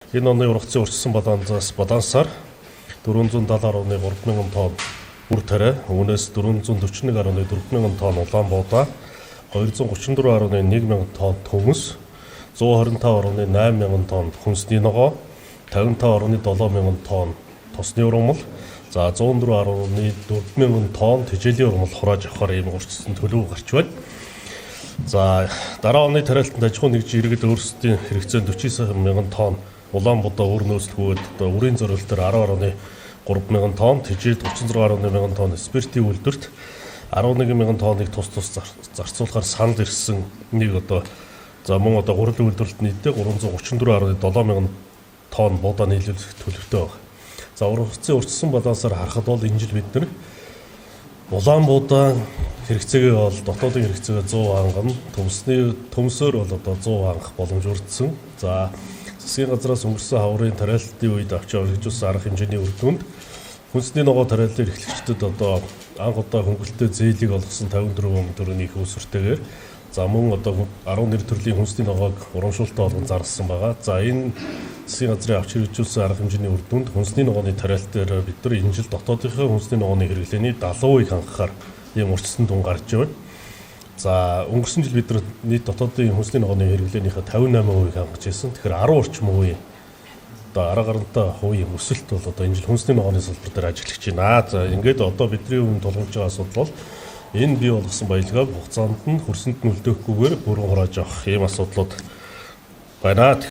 Энэ оны ургацын урьдчилсан балансаар 470.3 мянган тонн үр тариа, үүнээс 441.4 мянган тонн улаан буудаа, 234.1 мянган тонн төмөс, 125.8 мянган тонн хүнсний ногоо, 55.7 мянган тонн тосны ургамал, за 104.4 мянган тонн тэжээлийн ургамал хурааж авахар ийм урьдчилсан төлөв гарч байна. За, дараа оны тариалтанд аж ахуйн нэгж иргэд өөрсдийн хэрэгцээнд 49 мянган тонн улаан будаа үр нөөцлөхөөд одоо үрийн зориултаар 10.3 мянган тонн, тэжээл 36.1 мянган тонн, спиртийн үйлдвэрт 11 мянган тонныг тус тус зарцуулахар санал ирсэн нэг одоо за мөн одоо гурилан үйлдвэрлэлт нийтдээ 334.7 мянган тонн будаа нийлүүлэх төлөвтэй байна. За, ургацын урьдчилсан балансаар харахад бол энэ жил бид нар улаан будаа хэрэгцээгээ бол дотоодын хэрэгцээгээ 100 хангана, төмсний төмсөөр бол одоо 100 хангах боломж бүрдсэн. За, засгийн газраас өнгөрсөн хаврын тариалтын үед авч хэрэгжүүлсэн арга хэмжээний үр дүнд хүнсний ногоо тариаллын эрхлэгчдэд одоо анх удаа хөнгөлөлтөй зээлийг олгосон 54 мянган төгрөгийн их үүсвэртэйгээр, за мөн одоо 11 төрлийн хүнсний ногоог урамшуултаа болгон зарласан байгаа. За, энэ засгийн газрын авч хэрэгжүүлсэн арга хэмжээний үр дүнд хүнсний ногооны тариалт дээр бид нар энэ жил дотоодынхоо хүнсний ногооны хэрэглээний 70% хангахаар ийм урьдчилсан дүн гарч байна. За, өнгөрсөн жил бид нар нийт дотоодын хүнсний ногооны хэрэглээнийхээ 58% хангаж байсан. Тэгэхээр 10 орчим хувийн одоо 10 гарантай хувийн өсөлт бол одоо энэ жил хүнсний ногооны салбар дээр ажиглаж байна. За, ингээд одоо бидний өмнө тулгамж байгаа асуудал бол энэ бий болгосон баялгаа хугацаанд нь хөрсөнд нь үлдээхгүйгээр бүрэн хурааж авах ийм асуудлууд байна.